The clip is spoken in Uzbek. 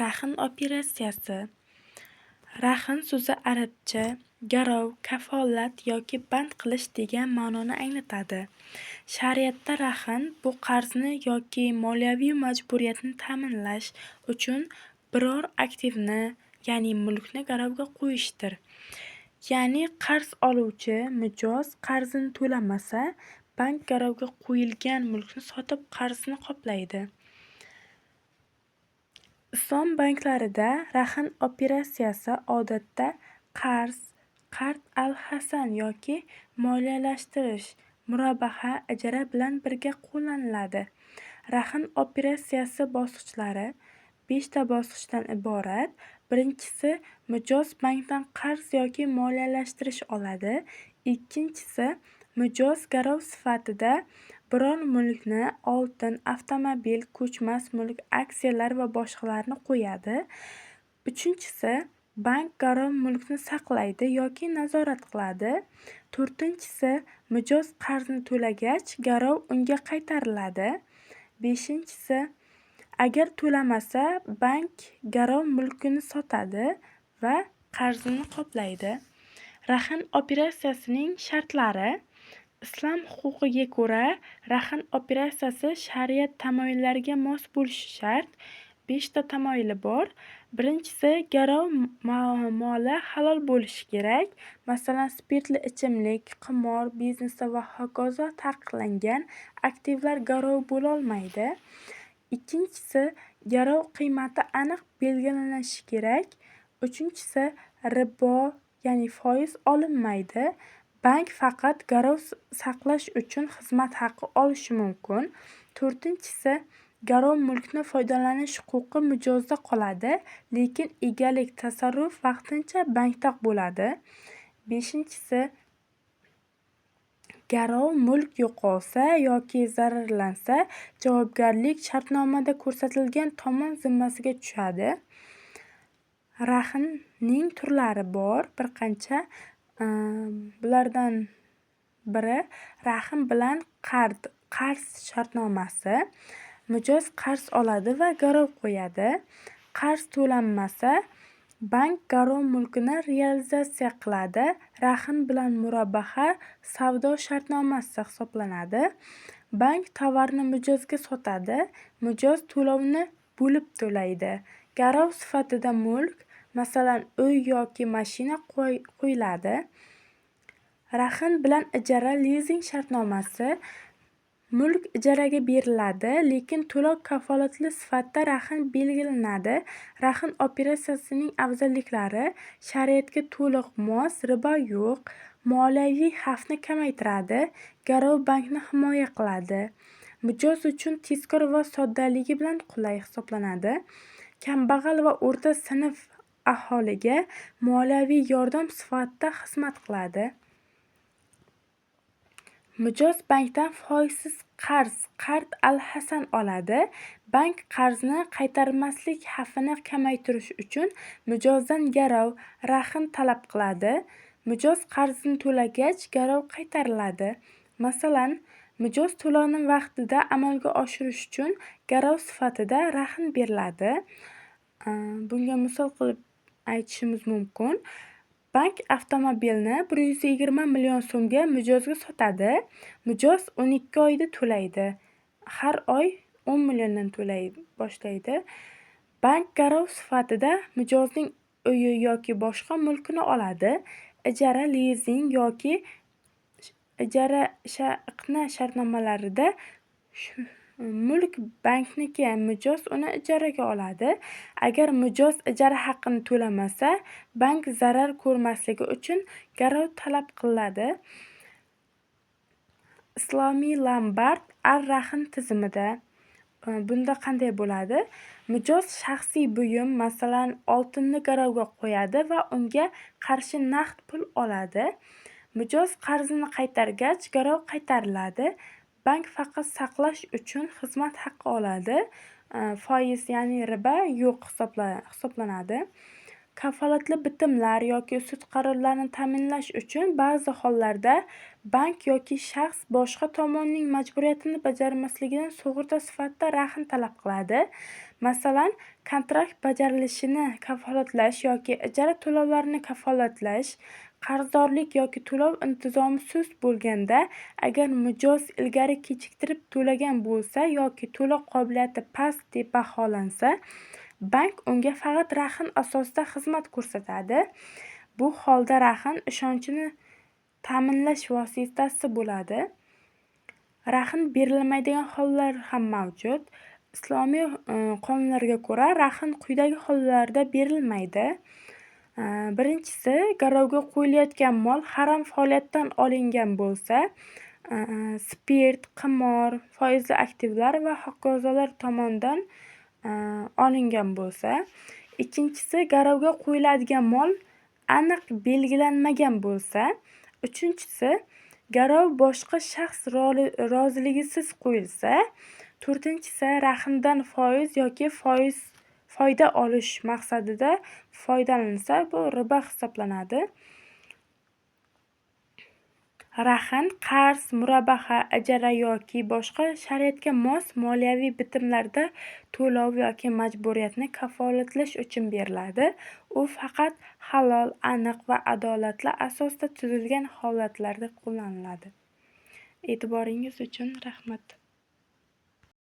Rahn operatsiyasi. Rahn so'zi arabcha garov, kafolat yoki band qilish degan ma'noni anglatadi. Shariatda rahn bu qarzni yoki moliyaviy majburiyatni ta'minlash uchun biror aktivni, ya'ni mulkni garovga qo'yishdir. Ya'ni qarz oluvchi mijoz qarzini to'lamasa, bank garovga qo'yilgan mulkni sotib qarzini qoplaydi. Islom banklarida rahn operatsiyasi odatda qarz, qard al-hasan yoki moliyalashtirish, murabaha, ijara bilan birga qo'llaniladi. Rahn operatsiyasi bosqichlari 5 ta bosqichdan iborat. Birinchisi, mijoz bankdan qarz yoki moliyalashtirish oladi. Ikkinchisi, mijoz garov sifatida biror mulkni, oltin, avtomobil, ko'chmas mulk, aksiyalar va boshqalarni qo'yadi. Uchinchisi, bank garov mulkni saqlaydi yoki nazorat qiladi. To'rtinchisi, mijoz qarzni to'lagach, garov unga qaytariladi. Beshinchisi, agar to'lamasa, bank garov mulkini sotadi va qarzini qoplaydi. Rahn operatsiyasining shartlari. Islom huquqiga ko'ra, rahn operatsiyasi shariat tamoyillariga mos bo'lishi shart. 5 ta tamoyili bor. Birinchisi, garov moli halol bo'lishi kerak. Masalan, spirtli ichimlik, qimor, biznesda va hokazo taqiqlangan aktivlar garov bo'lolmaydi. Ikkinchisi, garov qiymati aniq belgilanishi kerak. Uchinchisi, ribo, ya'ni foiz olinmaydi. Bank faqat garov saqlash uchun xizmat haqi olishi mumkin. To'rtinchisi, garov mulkni foydalanish huquqi mijozda qoladi, lekin egalik, tasarruf vaqtincha bankda bo'ladi. Beshinchisi, garov mulk yo'qolsa yoki zararlansa, javobgarlik shartnomada ko'rsatilgan tomon zimmasiga tushadi. Rahnning turlari bor bir qancha. Bulardan biri rahn bilan qarz shartnomasi. Mijoz qarz oladi va garov qo'yadi. Qarz to'lanmasa, bank garov mulkini realizatsiya qiladi. Rahn bilan murabaha savdo shartnomasi hisoblanadi. Bank tovarni mijozga sotadi, mijoz to'lovni bo'lib to'laydi. Garov sifatida mulk, masalan, uy yoki mashina qo'yiladi. Rahn bilan ijara lizing shartnomasi. Mulk ijaraga beriladi, lekin to'lov kafolatli sifatida rahn belgilanadi. Rahn operatsiyasining afzalliklari: shariatga to'liq mos, ribo yo'q, moliyaviy xavfni kamaytiradi, garov bankni himoya qiladi. Mijoz uchun tezkor va soddaligi bilan qulay hisoblanadi. Kambag'al va o'rta sinf aholiga moliyaviy yordam sifatida xizmat qiladi. Mijoz bankdan foizsiz qarz, qard al-hasan oladi. Bank qarzni qaytarmaslik xavfini kamaytirish uchun mijozdan garov, rahn talab qiladi. Mijoz qarzini to'lagach, garov qaytariladi. Masalan, mijoz to'lovni vaqtida amalga oshirish uchun garov sifatida rahn beriladi. Bunga misol qilib aytishimiz mumkin. Bank avtomobilni 120 million so'mga mijozga sotadi. Mijoz 12 oyda to'laydi. Har oy 10 milliondan to'lay boshlaydi. Bank garov sifatida mijozning uyi yoki boshqa mulkini oladi. Ijara, lizing yoki ijara iqna shartnomalarida mulk bankniki, mijoz uni ijaraga oladi. Agar mijoz ijara haqini to'lamasa, bank zarar ko'rmasligi uchun garov talab qiladi. Islomiy lombard ar-rahn tizimida bunda qanday bo'ladi? Mijoz shaxsiy buyum, masalan, oltinni garovga qo'yadi va unga qarshi naqd pul oladi. Mijoz qarzini qaytargach, garov qaytariladi. Bank faqat saqlash uchun xizmat haqi oladi. Foiz, ya'ni riba yo'q hisoblanadi. Kafolatli bitimlar yoki sud qarorlarini ta'minlash uchun ba'zi hollarda bank yoki shaxs boshqa tomonning majburiyatini bajarmasligidan sug'urta sifatida rahn talab qiladi. Masalan, kontrakt bajarilishini kafolatlash yoki ijara to'lovlarini kafolatlash, qarzdorlik yoki to'lov intizomi sust bo'lganda, agar mijoz ilgari kechiktirib to'lagan bo'lsa yoki to'lov qobiliyati past deb baholansa, bank unga faqat rahn asosida xizmat ko'rsatadi. Bu holda rahn ishonchni ta'minlash vositasi bo'ladi. Rahn berilmaydigan hollar ham mavjud. Islomiy qonunlarga ko'ra rahn quyidagi hollarda berilmaydi. Birinchisi, garovga qo'yilayotgan mol harom faoliyatdan olingan bo'lsa, spirt, qimor, foizli aktivlar va hokazolar tomonidan olingan bo'lsa. Ikkinchisi, garovga qo'yiladigan mol aniq belgilanmagan bo'lsa. Uchinchisi, garov boshqa shaxs roziligisiz qo'yilsa. To'rtinchisi, rahndan foiz yoki foyda olish maqsadida foydalanilsa, bu ribo hisoblanadi. Rahn qarz, murabaha, ijara yoki boshqa shariatga mos moliyaviy bitimlarda to'lov yoki majburiyatni kafolatlash uchun beriladi. U faqat halol, aniq va adolatli asosda tuzilgan holatlarda qo'llaniladi. E'tiboringiz uchun rahmat.